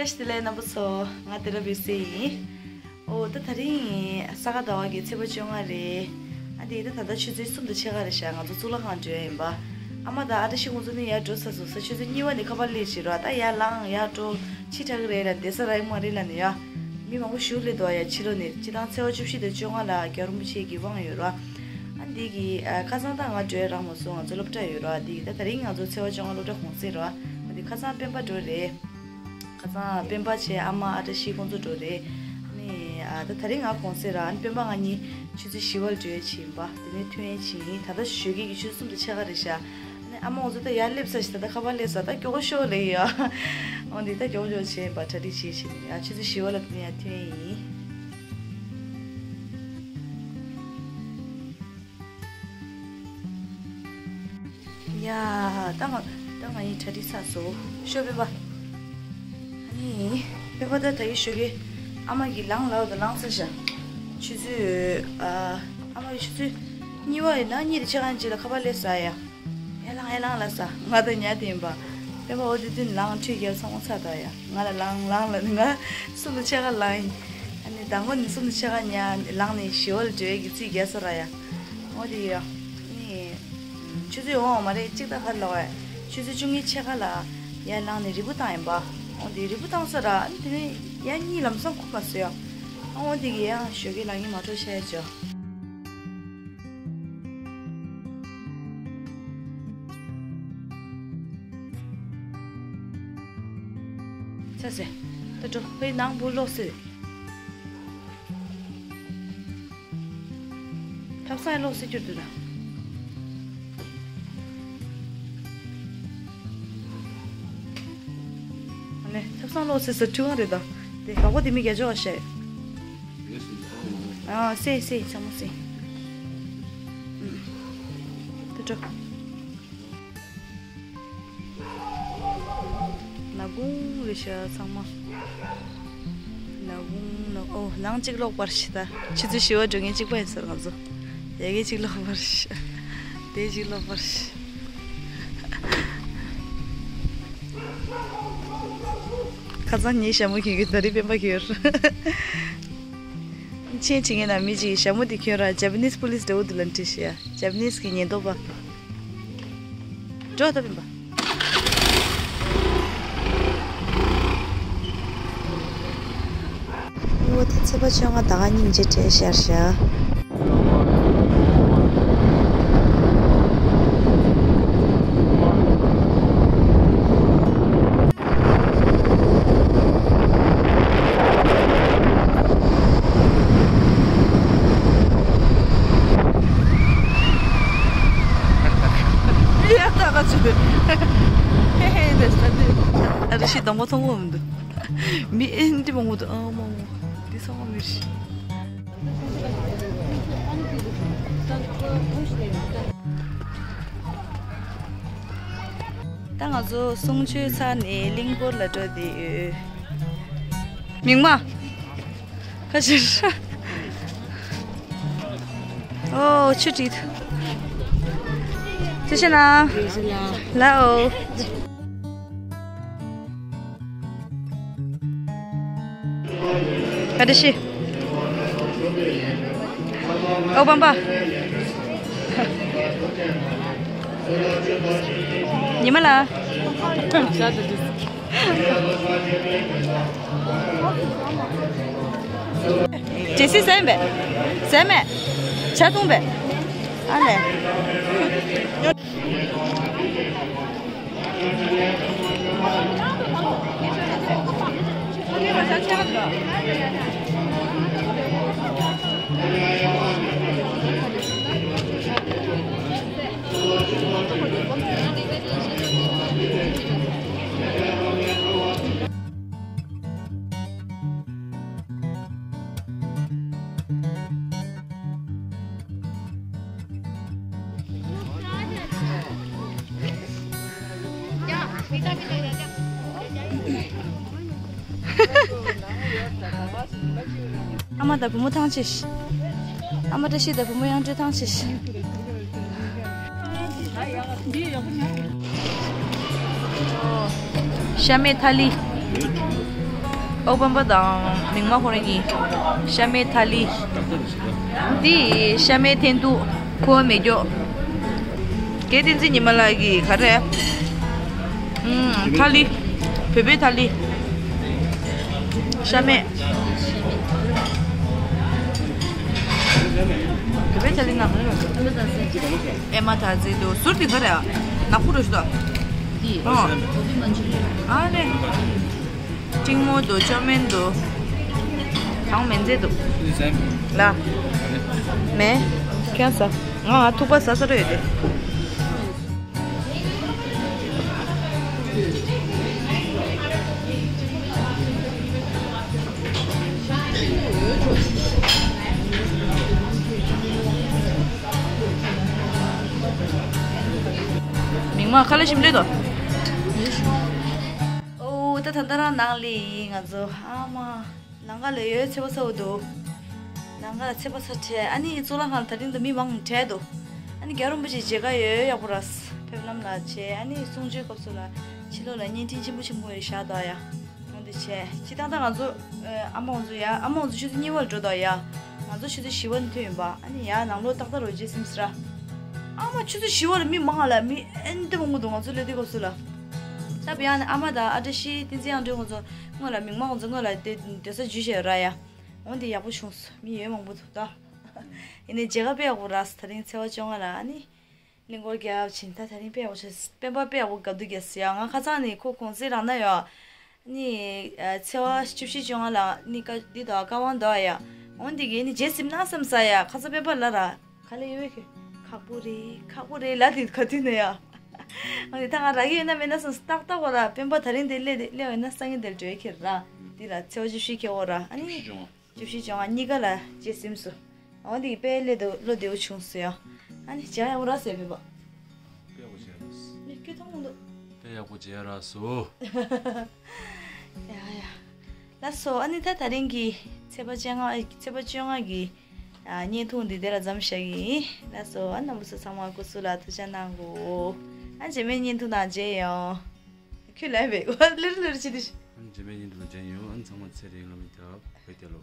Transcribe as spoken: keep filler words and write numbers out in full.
བཀྲ་ཤིས་བདེ་ལེགས་རྣམ་པ་ཚོ། ང་ཏེ་ར་བི་སི་ཡིན། ཨོ་ད་དེ་རིང་ས་ག་ཟླ་བ་གི་ཚེས་པ་བཅོ་ལྔ་རེད། ཨ་འདི་ད་ད་ལྟ་ཆུ་ཚོད་གསུམ་དང་ཕྱེད་ཀ་རེད་ཤག་ང་ཚོ་གཙུག་ལག་ཁང་འགྲོ་ཡ་ཡིན་པ། ཨ་མ་དང་ཨ་བཀྲ་ཤིས་ཁོང་ཚོ་ནི་ཡར་འགྲོ་ཚར་སོང་། ས་ཆུ་ཚོད་གཉིས་པ་ནས་ཁ་པར་སླེབས་བྱས་ར། ད་ཡར་ལངས་ཡར་འགྲོ་ཕྱི་དྲགས་རེད་ལ། བསྡད་ས་རག་གི་མ་རེད་ལབ་ནས་ཡ། མི་མང་པོ་ཞིག་སླེབས་འདུག་ཡ། ཕྱི་ལོགས་ནས་སྤྱིར་བཏང་ཚེས་པ་བཅུ་བཞི་དང་བཅོ་ལྔ་ལ་རྒྱལ་བ་རིན་པོ་ཆེ་གི་དབང་ཡོད་ར། ཨ་འདི་གི་ཨ་ཁ་སང་ད་ང་འགྲོ་ཡ་རག་མ་སོང་། ང་ཚོ་སློབ་གྲྭ་ཡོད་ར། འདི་གི་ད་དེ་རིང་ང་ཚོ་ཚེས་པ་བཅོ་ལྔ་སློབ་གྲྭ་གུང་སེང་ར། ཨ་འདི་ཁ་སང་སྤེན་པ་འགྲོ་རེད། ཁ་སང་སྤེན་པ་བྱས་ཨ་མ་ཨ་བཀྲ་ཤིས་ཁོང་ཚོ་འགྲོ་རེད། ཨ་ནི་ཨ་ད་དེ་རིང་ང་གུང་སེང་ར། ཨ་ནི་སྤེན་པ་ང་གཉིས་ཆུ་ཚོད་བཞི་པ་ལ་འགྲོ་ཡ་ཅིག་ཡིན་པ། དེ་ནས་ཐོན་ཡ་ཅིག་ཡིན། ད་ལྟ་ཞོགས་ཀས་ཀྱི་ཆུ་ཚོད་གསུམ་དང་ཕྱེད་ཀ་རེད་ཤག་ཨ་ནི་ཨ་མ་ཁོང་ཚོ་ད་ཡར་སླེབས་ཚར་ཤག་ད་ལྟ་ཁ་པར་སླེབས་ཚར། ད་མགྱོགས་པོ་ཤོག་ལབ་ཡ། འོ་འདི་ད་མགྱོགས་པོ་མགྱོགས་པོ་བྱས་ཡིན་པ། གྲ་སྒྲིག་བྱས་བྱས་ནས་ཡ་ཆུ་ཚོད་བཞི་པ་ལ་དེ་ནས་ཡར་ཐོན་ཡ་ཡིན། ཡ། ད་ང་ད་ང་ཡི་གྲ་སྒྲིག་ཚར་སོང་། ཤོག་སྤེན་པ། ཨ་ནི་སྤེན་པ་ད་ད་ཡི་ཞོགས་ཀས་ཨ་མ་གིས་ལངས་ལབ་དང་ལངས་ཚར་ཤག་ཆུ་ཚོད་ཨ་ཨ་མ་གིས་ཆུ་ཚོད་གཉིས་པ་ཡིན་ན་གཉིས་དང་ཕྱེད་ཀ་ཅིག་ལ་ཁ་པར་སླེབས་ཚར་ཡ། ཡར་ལངས་ཡར་ལངས་ལབ་ས། ང་ད་ཉལ་བསྡད་ཡིན་པ། སྤེན་པ་འོ་དེ་དུས་ལངས། ཁྲུས་བརྒྱབ་ཚང་མ་ཚར་དང་ཡ། ང་ལ་ལངས་ལངས་ལབ་ནས་ང་གསུམ་དང་ཕྱེད་ཀ་ལངས་ཡིན། ཨ་ནི་དང་པོ་ནས་གསུམ་དང་ཕྱེད་ཀ་ཉལ་ལངས་ནས་བཞི་པ་ལ་འགྲོ་ཡ་གི་རྩིས་བརྒྱབ་ཚར་ར་ཡ། འོ་དེ་ཡ། ཨ་ནི་ཆུ་ཚོད་འོང་བ་མ་རེད། གཅིག་ད་ག་རེ་ལབ་པ། ཆུ་ཚོད་བཅུ་གཉིས་ཕྱེད་ཀ་ལ་ཡར་ལངས་ནས་རིལ་བུ་བཏང་ཡིན་པ། འོ་དེ་རིལ་བུ་བཏང་ཚར་ར། ཨ་ནི་དེ་ནས་ཡར་གཉིད་ལམ་སང་ཁུག་མ་སོང་ཡ། ཨ་འོ་དེ་གི་ཡ་ཞོགས་ཀས་ལངས་ཀྱི་མ་འགྲོ་ཤ་ཡ་ཅོ། ཚ་ཟེ། ད་འགྲོ། ཕའི་ནང་བུ་ལོག་སེ། ཐབ་ཚང་ལོག་སེ་གྱུར་འདུག་ད། ཨ་ནི་ཐབ་ཚང་ལོག་སེ་ཟེར་ཁྲི་ཁང་རེད་ད། དེ་ག་གོ་དེ་མི་རྒྱ་ཅོག་བཤད། ཨ་སེ་སེ་ཚང་མ་སེ། ད་འགྲོ། ནག་ཁུང་རེད་ཤག་ཚང་མ། ནག་ཁུང་ནག་ཨོ་ནང་གཅིག་ལོག་པར་ཤི་ད། ཆུ་ཚོད་བཞི་པ་འགྲོ་མཁན་གཅིག་པ་ཡིན་ཟེར་ང་ཚོ། ཡ་གི་གཅིག་ལོག་པར་ཤི། དེ་གཅིག་ལོག་པར་ཤི། ཁ་སང་ངའི་ཞྭ་མོ་གྱོན་གྱི་ད་རེས་སྤེན་པ་གྱོན། མཆན་བྲིས་མཁན་ན་མི་གཅིག་གིས་ཞྭ་མོ་འདི་གྱོན་ར་Japanese police འདྲ་བོ་འདུག་ལབ་བྲིས་ཤག་ཡ། Japanese གི་ཉེན་རྟོག་པ། འགྲོ་ད་སྤེན་པ། འོ་དེ་ཚེས་པ་བཅོ་ལྔ་ཟླ་བ་གཉིས་རྗེས་བྲེལ་ཤར་ཤག་ཨ་རི་ཤི་དང་པོ་མཐོང་གི་མི་འདུག་མི་ཨེ་འདི་མང་པོ་འདུག་ཨ་མ་མ། འདི་ཚང་མ་མི་རེད། ད་ང་ཚོ་གསུང་ཆོས་ཚར་ནས་གླིང་སྐོར་ལ་འགྲོ་བསྡད་ཡོད། མིག་མ། ཁ་ཕྱིར། ཨོ་ཆུ་དྲིས། ཐུགས་རྗེ་གནང་། ལའོ། བཀྲ་ཤིས། ཨོ་པམ་པ། ཉི་མ་ལགས། ཇེ་སི་ཟས་མེད། ཟས་མེད། ཇ་འཐུང་པས། ཨ་ལས། ཨ་མ་དང་བུ་མོ་ཐང་ཆད་ཤག་ཨ་མ་བཀྲ་ཤིས་དང་བུ་མོ་དབྱངས་སྒྲོལ་ཐང་ཆད་ཤག་ཤ་མེད་ཐ་ལི། ཨོ་པམ་པ་དང་མིག་དམར་ཁོ་རང་གཉིས། ཤ་མེད་ཐ་ལི། འདི་ཤ་མེད་འཐེན་ཐུག་ཁུ་བ་མེ་སྒྱོགས། དགེ་བསྟན་འཛིན་ཉི་མ་ལགས་ཀྱིས་ག་རེ། ཨུམ། ཐ་ལི། བོད་པའི་ཐ་ལི། ཤ་མེད། བོད་པའི་ཐ་ལི་ནང་ག་རེ་ཡོད། ཨེ་མ་ཐ་ཟེར་འདུག་ཟུར་དེ་ག་རེ་ཨ། ནག་པོ་འདྲ་ཞིག་འདུག་འདི་ཨོ། ཨ་ནི། ཀྲིང་མོ་འདུག་ཅོ་མེན་འདུག་དང་མེན་ཛེ་འདུག་ལ། མེ། ཁྱོད་ཟ། ང་ང་ཐུག་པ་ཟ་ས་རེད་དེ། མིག་མ་ཁ་ལ་ཞིམ་ལེ་དོ། ཨོ་ད་ད་ད་རང་ནང་ལི་ང་ཚོ་ཨ་མ། ལང་ཀ་ལ་ཡོད་ཚེ་བ་ཚ་བོ་འདུག་ལང་ཀ་ལ་ཚེ་བ་ཚ་བྲལ། ཨ་ནི་གཙུག་ལག་ཁང་ལ་ད་རིང་དུ་མི་མང་བྲལ་འདུག་ཨ་ནི་རྒྱལ་བ་རིན་པོ་ཆེ་མཇལ་ཁ་ཡོད་ཡག་པོ་ར། ཕེབས་ལམ་ལ་བྱས། ཨ་ནི་གསུང་ཆོས་སྐབས་སུ་ལ་ཕྱི་ལོགས་ལ་བརྙན་འཕྲིན་ཆེན་པོ་ཆེན་པོ་ཡོད་བཞག་འདུག་ཡ། འོན་ཏེ་བྱས་སྤྱི་བཏང་ད་ང་ཚོ་ཨ་མ་འོ་ཚོ་ཡ། ཨ་མ་འོ་ཚོ་ཆུ་ཚོད་གཉིས་པ་ལ་འགྲོ་འདུག་ཡ། ང་ཚོ་ཆུ་ཚོད་བཞི་པ་ནས་ཐོན་ཡིན་པ། ཨ་ནི་ཡ་ནང་ལོགས་ཏག་ཏག་རོ་རྗེས་སིམ་སི་ར། ཨ་མ་ཆུ་ཚོད་བཞི་པ་ལ་མི་མང་ང་ལ་མི་ཨེ་འདི་མང་པོ་འདུག་ང་ཚོ་སླེབས་དུས་སྐབས་སུ་ལ། ད་བི་ཡ་ནི་ཨ་མ་དང་ཨ་བཀྲ་ཤིས་བསྟན་འཛིན་དབྱངས་སྒྲོན་ཁོང་ཚོ་སྔོན་ལ་མིག་མ་ཁོང་ཚོ་སྔོན་ལ་དེ་སྡོད་ས་འཇུས་བྱས་ར་ཡ། འོན་ཏེ་ཡག་པོ་བྱུང་སོང་། མི་ཡོད་མང་པོ་འདུག་ད། ཡིན་ནའི་མཇལ་ཁ་དཔེ་ཡག་པོ་རག་སོང་། ད་རིང་ཚེས་པ་བཅོ་ལྔ་ལ་ཨ་ནི་གླིང་སྐོར་རྒྱག་ཕྱིན། ད་ད་རིང་དཔེ་ཡག་པོ་བྱུང་སོང་། སྤེན་པ་དཔེ་ཡག་པོ་དགའ་སྡུག་རྒྱག་སོང་ཡ། ང་ཁ་སང་ནས་ཁོ་གུང་སེང་རང་ན་ཡོད། ཨ་ནི་ཚེས་པ་བཅུ་བཞི་བཅོ་ལྔ་ལ་ཨ་ནི་ཀ་འདི་དང་ཀ་ཝང་འདུག་ཡ། འོན་ཏེ་གི་ཨ་ནི་རྗེས་སིམ་ན་བསམ་ས་ཡ། ཁ་སང་སྤེན་པ་ལ་ར་ག་ལེ་ཡོད་ཁྱོད། ཁག་པོ་རེད་ཁག་པོ་རེད་ལ་དེ་ག་དུས་ན་ཡ། འོན་ཏེ་ད་ང་རག་གི་ཡོད་ན་མེད་ན་བསམ་སོང་། ཏག་ཏག་པ་ར་སྤེན་པ་ད་རིང་དེ་སླེབས་དེ་སླེབས་ཡོད་ན་སང་ཉིན་དེར་འགྲོ་ཡ་ཁྱེར་ར། འདི་ལ་ཚེས་པ་བཅུ་བཞི་ཁྱེར་འོ་ར། ཨ་ནི་བཅུ་བཞི་བཅོ་ལྔ་གཉིས་ཀ་ལ་རྗེས་སིམ་སོང་། འོ་འདི་དཔེ་སླེབས་དུ་བློ་བདེ་བོ་བྱུང་སོང་ཡ། ཨ་ནི་བྱ་ཡག་པོ་ར་ཟེར་སྤེན་པ། དཔེ་ཡག་པོ་བྱས་ར། ནི་སྐྱོ་ཐང་མོ་འདུག་དཔེ་ཡག་པོ་བྱས་ར་སོ། ཡ་ཡ། ལགས་སོ། ཨ་ནི་ད་ད་རིང་གི་ཚེས་པ་བཅོ་ལྔ་ཚེས་པ་བཅོ་ལྔ་གི་ཨ་བརྙན་ཐུང་འདི་དེ་ལ་མཚམས་བཞག་གི་ཡིན། ལགས་སོ། ཨ་རྣམ་པ་ཚོ་ཚང་མ་སྐུ་གཟུགས་ལ་ཐུགས་ཅག་གནང་གོ། ཨ་རྗེས་མའི་བརྙན་ཐུང་དང་མཇལ་ཡོང་། ཁྱོད་ལབ་པས་ལེར་ལེར་བྱེད་དུ། ཨ་རྗེས་མའི་བརྙན་ཐུང་དང་མཇལ་ཡོང་། ཨ་ཚང་མ་ཚེ་རིང་ལོ་མི་ཐོབ་བོད་རྒྱལ་ལོ།